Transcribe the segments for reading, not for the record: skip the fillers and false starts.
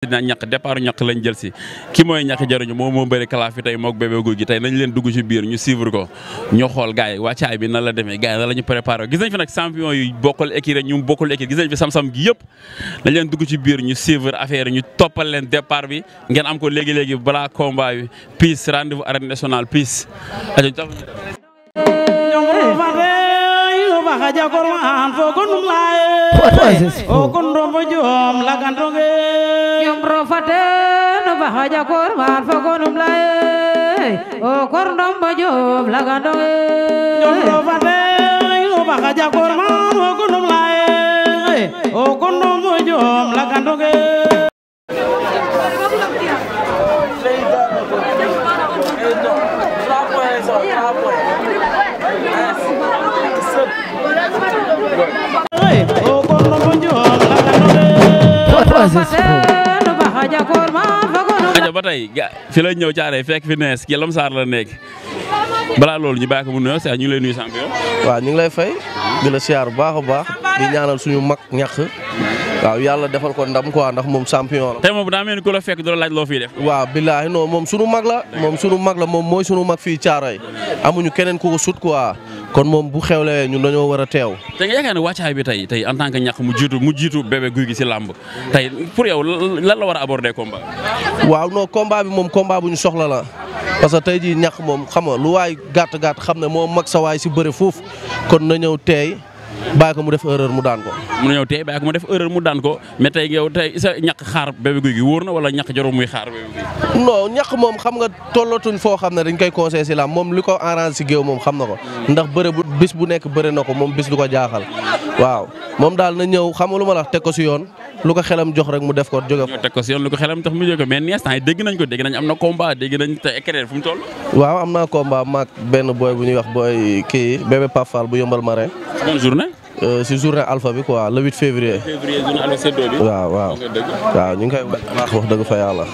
dina ñàkk départ ñàkk lañ jël si ki mooy ñàkk jariñu moom moo bëri kalaaf fi tey moog Bébé Gouy Gui tey nañ leen dugg ci biir ñu suivre ko ñu xool gars yi wàccaay bi nan la demee gars yi nan la ñu préparé gis nañ fi nag champion yu bokkul écurie ñu bokkul écurie gis nañ fi sam-sam gi yëpp nañ leen dugg ci biir ñu suivre affaire yi ñu toppal leen départ bi ngeen am ko léegi-léegi balaa combat bi peace rendez-vous arène nationale peace Haja korman foko num lae o kondo bojom lagantoge yombro fate no haja korman foko num lae o kondo bojom lagantoge yombro fate o haja korman foko num lae o kondo bojom lagantoge ba tey fi la ñëw caare fekk fi nees ki Lamsaar la nekk balaa loolu ñu bàyyi ko mu nuyoo ñu ngi lay nuyu champion. waaw ñu ngi lay fay di la siyaar bu baax a baax di ñaanal suñu mag ñàkk waaw yàlla defal ko ndam quoi ndax moom champion la. tey moom daa mel ni ku la fekk du la laaj loo fiy def. waaw billaahi non moom sunu mag la moom mooy sunu mag fii Caaroy amuñu keneen ku ko sut quoi kon moom bu xewlee ñun dañoo war a teew. te nga yaakaar ne wàccaay bi tey en tant que ñàkk mu jiitu Bébé Gouy Gui si làmb tey pour yow lan la war a aborder combat. waaw non combat bi moom combat bu ñu soxla la parce que tey jii ñàkk moom xam nga lu waay gàtt xam ne moo mag sa waay si bëre foofu kon na ñëw teey bàyyi ko mu def erreur mu daan ko. mu ñëw tey bàyyi ko mu def erreur mu daan ko mais tey yow tey sa ñàkk xaar Bébé Gouy Gui wóor na wala ñàkk jarul muy xaar Bébé Gouy Gui. non ñàkk moom xam nga tollatuñ foo xam ne dañ koy conseillé si lam moom li ko arrange si géew moom xam na ko ndax bëre bu bis bu nekk bëre na ko moom bis du ko jaaxal waaw moom daal na ñëw xam nga lu ma la wax teg ko si yoon lu ko xelam jox rek mu def ko jóge teg ko si yoon lu ko xelam tax mu jóge mais nii instant yi dégg nañ am na combat dégg nañ te éclair fu mu toll. waaw am naa combat maag benn boy bu ñuy wax boy kii Bébé Pafal bu Yombal Marin. bonne journée. si journée alpha bi quoi le 8 février. journée alpha séddoo bi. waaw ñu ngi koy wax dëgg fa yàlla.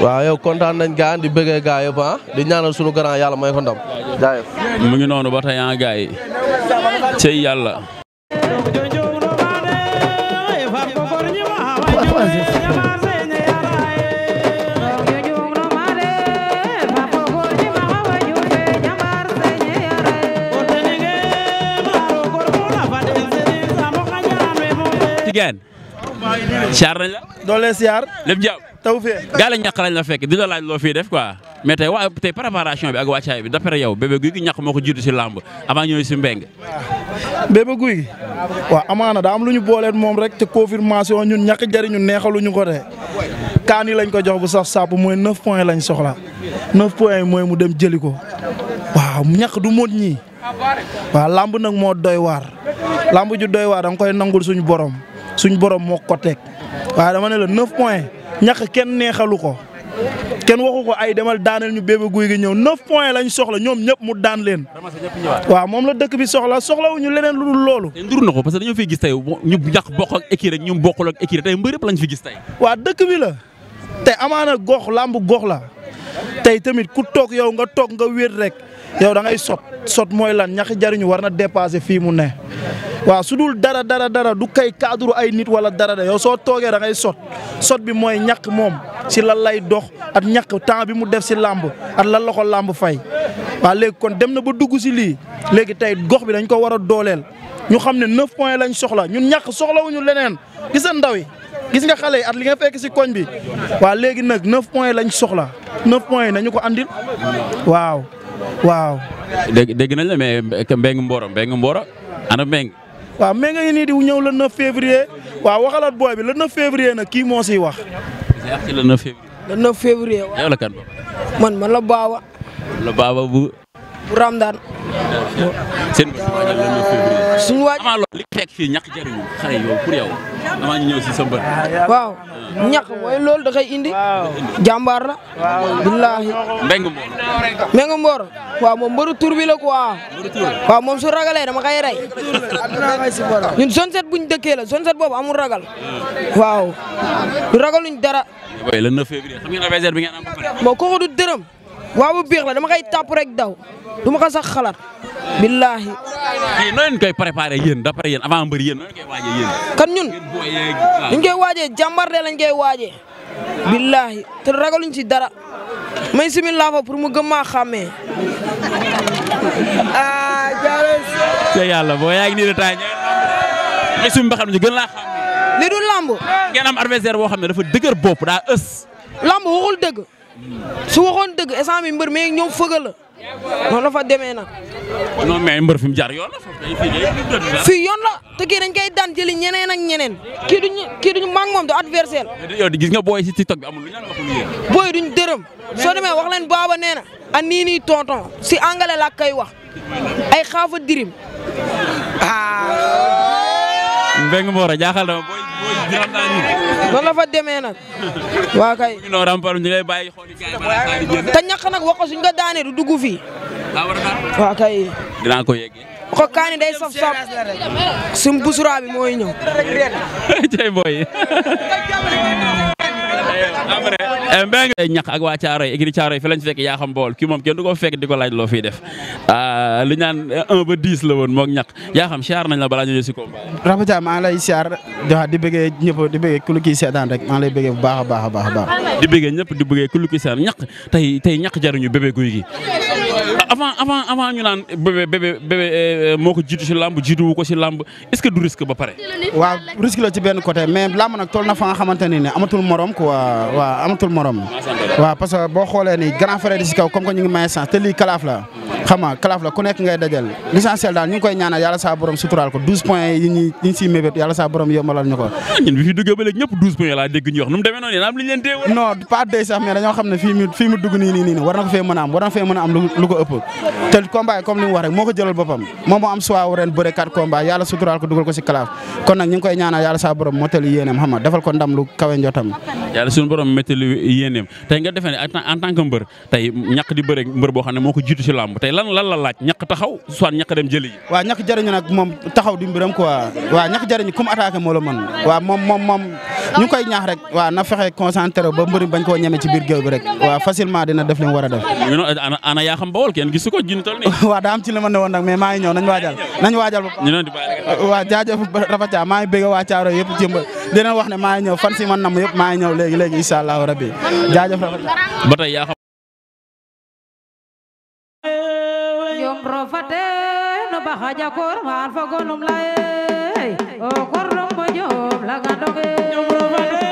waaw yow kontaan nañ gaa di bëggee gaa yëpp di ñaanal sunu grand yàlla may ko ndam. jaayef mu ngi noonu ba tey gaa yi cey yàlla. Tidiane siyaar nañ la. doole siyaar. lépp jàmm. taw fee. gaa la ñàkk lañ la fekk di la laaj loo fii def quoi mais tey préparation bi ak wàccaay bi d'après yow Bébé Gouy Gui ñàkk moo ko jiitu si làmb avant ñëw si mbeng. Bébé Gouy Gui waaw amaana daa am lu ñu booleet moom rek te confirmation ñun ñàkk jariñu neexaluñu ko de kaani lañ ko jox bu saf sàpp mooy 9 points lañ soxla 9 points yi mooy mu dem jëli ko waaw ñàkk du mot ñii waaw làmb nag moo doy waar làmb ju doy waar da nga koy nangul suñu borom moo ko teg waaye dama ne la 9 points ñàkk kenn neexalu ko kenn waxu ko ay demal daaneel ñu Bébé Gouy Gui ñëw 9 points lañ soxla ñoom ñëpp mu daan leen. waaw moom la dëkk bi soxlawuñu leneen lu dul loolu. te ndur na ko parce que dañoo fiy gis tey ñu ñàkk bokk ak écurie ñu bokkul ak écurie tey mbër yëpp lañ fi gis tey. waaw dëkk bi la te amaana gox làmb gox la tey tamit ku toog yow nga toog nga wéet rek yow da ngay sot mooy lan ñàkk jariñu war na dépasser fii mu ne. waaw su dul dara du kay cadre ay nit wala dara de yow soo toogee da ngay sot bi mooy ñàkk moom si lan lay dox at ñàkk temps bi mu def si làmb at lan la ko làmb fay. waaw léegi kon dem na ba dugg si lii léegi tey gox bi dañ ko war a dooleel ñu xam ne 9 points lañ soxla ñun ñàkk soxlawuñu leneen gis nga ndaw yi gis nga xale yi at li nga fekk si koñ bi waaw léegi nag 9 points lañ soxla 9 points yi nañu ko andil waaw. dégg nañ la mais Mbengue Mboro ana Mbengue. waaw mais nga nii di ñëw le 9 février waaw waxalaat booy bi le 9 février nag kii moo siy wax. le 9 février. le 9 février waaw. yow la kan man la Baba. la Baba bu Ramdan. seen bés bu waajal le 9 février. suñu waaj amaa loolu li fekk fii ñàkk jariñu xale yow pour yow amaa ñu ñëw si sa mbër. waaw ñàkk mooy loolu da koy indi. jàmbaar la. billaahi. Mbengue Mboro. waaw moom mbëru tur bi la quoi. waaw moom su ragalee dama koy rey. ñun zone 7 buñ dëkkee la zone 7 boobu amul ragal. waaw du ragaluñ dara. le 9 février xam ngeen adversaire bi ngeen am ba pare. bon kooku du dërëm. waaw bu biix la dama koy tàpp rek daw. du ma ko sax xalaat billahi. kii noo leen koy préparé yéen d'après yéen avant mbër yéen noo leen koy waajee yéen. kan ñun ñu koy waajee jàmbar de lañ koy waajee billahi te ragaluñ ci dara may simil laa fa pour mu gëm maa xàmmee. te yàlla boo yaa ngi nii de temps ñooy suñu mbaxam ñu gën laa xam. li du lamb. ngeen am adversaire boo xam ne dafa dëgër bopp daa ës. lamb waxul dëgg su waxoon dëgg instant bi mbër mi ñoom fëgal la noonu la fa demee nag. non mais mbër fi mu jaar yoon la fii yoon la te kii dañ koy daan jëli ñeneen ak ñeneen kii duñu maa ngi moom du adversaire. yow di gis nga booy si TikTok bi amul lu ñu wax lu yéen. booy duñ dërëm soo demee wax leen baaba nee na a nii tonton si angale la koy wax ay xaafa dirim. Mbengue Mboro jaaxal na booy jiram naa nii. noonu la fa demee nag waa kay. non rampal ñu ngay bàyyi xool yi te ñàkk nag wax ko suñ ko daanee du dugg fii. waa kay. dinaa ko yeggee. ko kaani day saf sum busura bi mooy ñëw. cey boy Mbengue ñax ak waa Caaroy écurie Caaroy fi lañ fekk yaa xam bool kii moom kenn du ko fekk di ko laaj loo fiy def li ñaan 1 ba 10 la woon moog ñax yaa xam siyaar nañ la balaa ñu ñëw si combat. Rafatia maa ngi lay siyaar di bëggee ñëpp di bëggee ku lu kii seetaan rek maa ngi lay bëggee bu baax a baax a baax a baax. di bëggee ñëpp di bëggee ku lu kii seetaan ñax tey ñax jariñu bébé guy gi avant ñu naan bébé moo ko jiitu si lamb jiituwu ko si lamb est-ce que du risque ba pare. waaw risque la ci benn côté mais lamb nag toll na fa nga xamante ne amatul morom quoi waaw amatul morom. waaw parce que boo xoolee ni grand frère di si kaw comme que ñu ngi may chance te lii kalaaf la xam nga kalaaf la ku nekk ngay dajal l'essentiel daal ñu ngi koy ñaanal yàlla saa borom suturaal ko 12 points yi ñu siy mébét yàlla saa borom yombalal ñu ko. ñun bi fi duggee ba léegi ñëpp 12 points laa dégg ñu wax nu mu demee noonu yéen am li ñu leen teewul. non pas day sax mais dañoo xam ne fii mu dugg nii war na ko fee mën a am war na fee mën a am lu ko ëpp te combat yi comme li mu wax rek moo ko jëlal boppam moom moo am choix ren bëre 4 combat yàlla suturaal ko dugal ko si kalaaf kon nag ñu ngi koy ñaanal yàlla saa borom mottali yéeneem xam nga defal ko ndam lu kawe njottam. yàlla suñu borom mottali yéeneem tey nga defee ne en tant que mbër tey ñàkk di bëre mbër boo xam ne moo ko jiitu si làmb tey lan la laaj ñàkk taxaw soit ñàkk dem jëli yi. waaw ñàkk jariñu nag moom taxaw di mbiram quoi waaw ñàkk jariñu comme attaqué moo la mën waaw moom ñu koy ñaax rek waaw na fexe concentré ba mbëri bañ koo ñeme ci biir géew bi rek waaw facilement dina def li mu war a def. ana yaa xam bawol kenn gisu ko jinn tol nii. waaw daa am ci li ma ne woon nag mais maa ngi ñëw nañ waajal waaw jaajëf Rafatia maa ngi bëgg waa Caaroy yëpp ci dina wax ne maa ngi ñëw fan si man nam yëpp maa ngi ñëw léegi incha allahu rabbi jaajëf Rafatia ba tey yaa xam yombro fate no baxa jakor man fogonum laye o kordom bo jom la gandoge yombro fate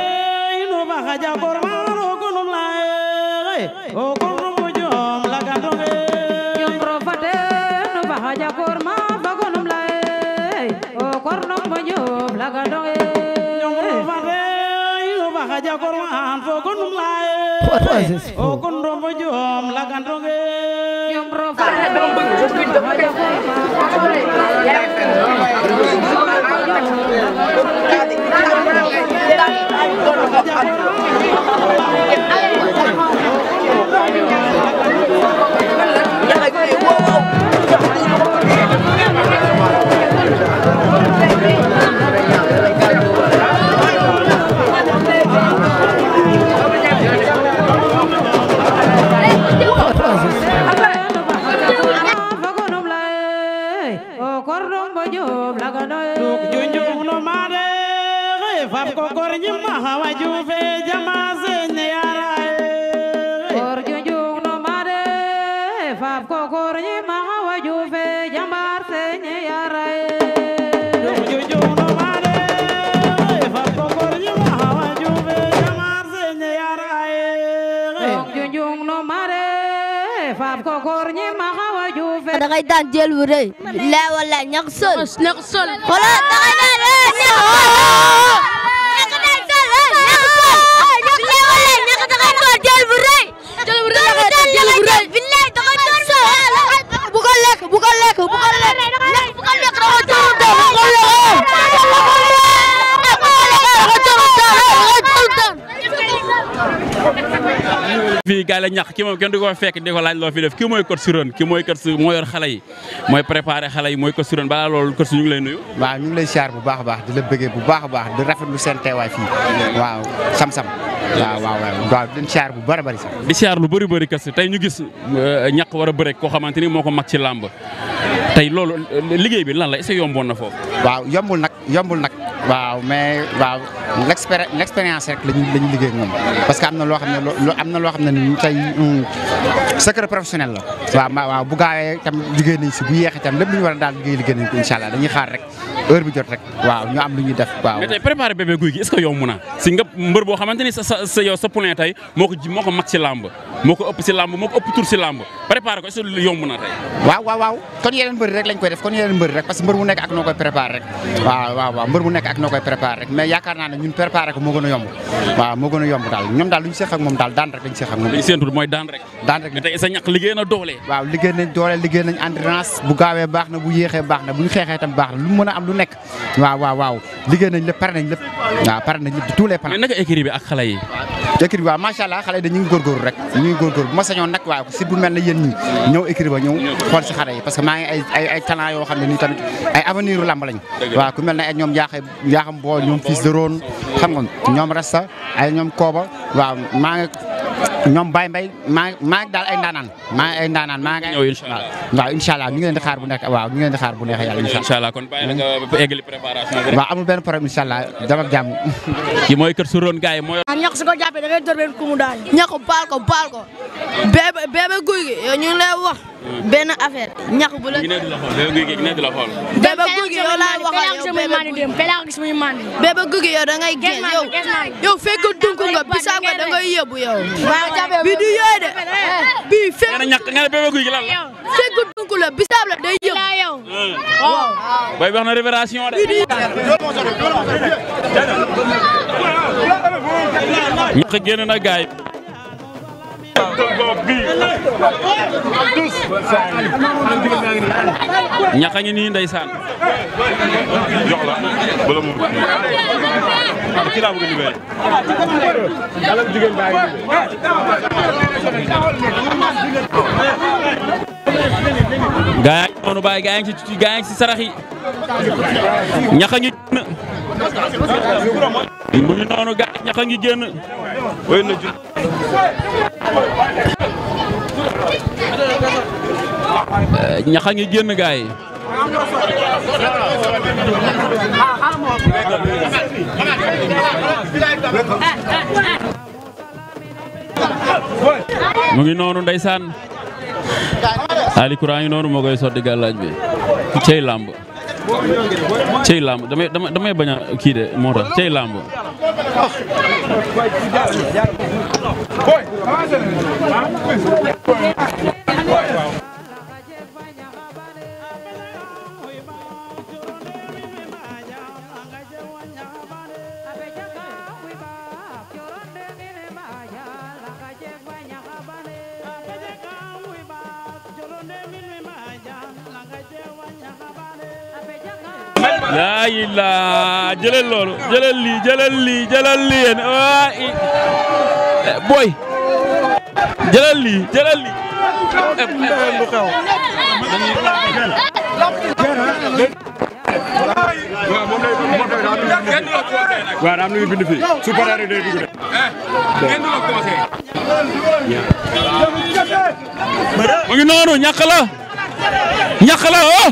no baxa jakor man fogonum laye o kordom bo jom la gandoge yombro fate no baxa jakor man fogonum laye o kordom bo jom la gandoge yombro fate no baxa jakor man fogonum laye o kordom bo jom la gandoge da ngay daan jël bu rëy la wala ñak sol xoolal da ngay daan ñak jël bu rëy billahi da ngay daan sol bu ko lekk fii gaay la ñax ki moom kenn du ko fekk di ko laaj loo fi def kii mooy coach Siron kii mooy coach moo yor xale yi mooy préparé xale yi mooy coach Siron balaa loolu coach ñu ngi lay nuyu. waaw ñu ngi lay siyaar bu baax a baax di la bëggee bu baax a baax di rafetlu seen teewaay fii waaw sam-sam waaw di siyaar bu bëri sax. di siyaar lu bëri kas tey ñu gis ñaq war a bëre koo xamante ni moo ko mag ci làmb tey loolu liggéey bi lan la est-ce que yomboon na foofu. waaw yombul nag waaw mais waaw l'expérience rek lañu liggéey ak moom parce que am na loo xam ne ni tey secret professionnel la waaw bu gaawee tam liggéey nañ si bu yéexee tam lépp lu ñu war a daal liggéey nañ ko incha allah dañuy xaar rek heure bi jot rek waaw ñu am lu ñuy def waaw. mais tey préparé Bébé Gouy Gui est-ce que yomb na si nga mbër boo xamante ni sa poulain tey moo ko mag ci làmb moo ko ëpp si làmb moo ko ëpp tur si làmb préparé ko est-ce que yomb na tey. waaw kon yeneen mbër rek lañ koy def parce que mbër mu nekk ak noo koy préparé rek waaw mbër mu nekk ak noo koy préparé rek mais yaakaar naa ne ñun préparé ko moo gën a yomb waaw moo gën a yomb daal ñoom daal lu ñu seq ak moom daal daan rek lañ seq ak moom. li ñu séentu mooy daan rek. mais tey sa ñaq liggéey na doole. waaw liggéey nañ endurance bu gaawee baax na bu yéexee baax na bu ñu xeexee tam baax na lu mën a am lu nekk waaw liggéey nañ lépp pare nañ lépp de tous les plans. mais naka écurie bi ak xale yi. écurie bi waaw macha allah xale yi dañu ngi góorgóorlu rek bu ma sañoon nag waaw si bu mel ne yéen ñi ñëw écurie ba ñëw xool si xale yi parce que maa ngi ay talent yoo xam ne nii tamit ay avenir u lamb lañ waaw ku mel ne ay ñoom yaaxam boo ñoom fils de Rone xam nga ñoom Rasta ay ñoom Kooba waaw maa ngi ñoom Baye Mbaye maa ngi daal ay ndaanaan maa ngi waaw incha allah ñu ngi leen di xaar bu nekk waaw ñu ngi leen di xaar bu neexee yàlla incha allah kon bàyyi la nga eggali préparation bi. waaw amul benn problème incha allah dama ak jàmm. kii mooy kër su Rone gars yi mooy. ñax su ko jàppee da ngay door benn kumu daal. ñax baal ko. Bébé Gouy Gui yow ñu ngi lay wax benn affaire ñax bu la. Bébé Gouy Gui di la xool. Bébé Gouy Gui yow laa waxal yow Bébé Gouy Gui yow da ngay génn yow fekk dunk nga bisaab nga da ngay yóbbu yow. bi du yooyu de bii fekk. nga ne Bébé Gouy Gui lan la. fekk dunk la bisaab la day yóbbu. waaw. bay wax na révélation de. ñaq génn na gaay ñaxa ngi nii ndeysaan jox la bala mu ki la bëgg libéré ala jigéen baa ngi gaay noonu baay gaay ngi ci sarax yi ñaxa ngi mu ngi noonu gaay ñaxa ngi génn ñaxa ngi génn gaay mu ngi noonu ndeysaan Ali Coura ngi noonu moo koy sotti gàllaaj bi cey làmb damay bañ a kii de moo tax cey làmb yaa ilaa jëlal loolu jëlal lii yéen boy jëlal lii waaw am nañu bind fii su paree rek day dugg de mu ngi noonu ñàkk la oh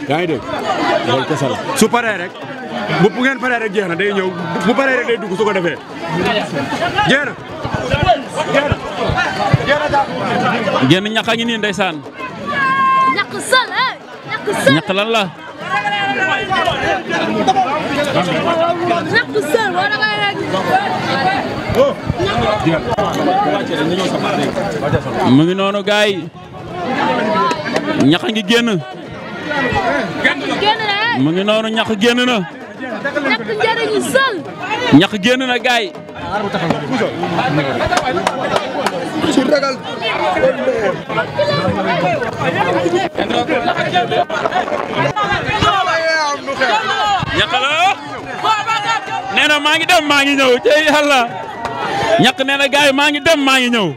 yaa ngi dégg loolu kese la su paree rek bu ngeen paree rek jeex na day ñëw bu paree rek day dugg su ko defee jeex na génn ñaxa ngi nii ndeysaan ñaq lan la mu ngi noonu gaay ñax ngi génn mu ngi noonu ñax génn na ñax génn na gaay ñax la nee na maa ngi dem maa ngi ñëw ci yàlla ñax nee na gaay maa ngi dem maa ngi ñëw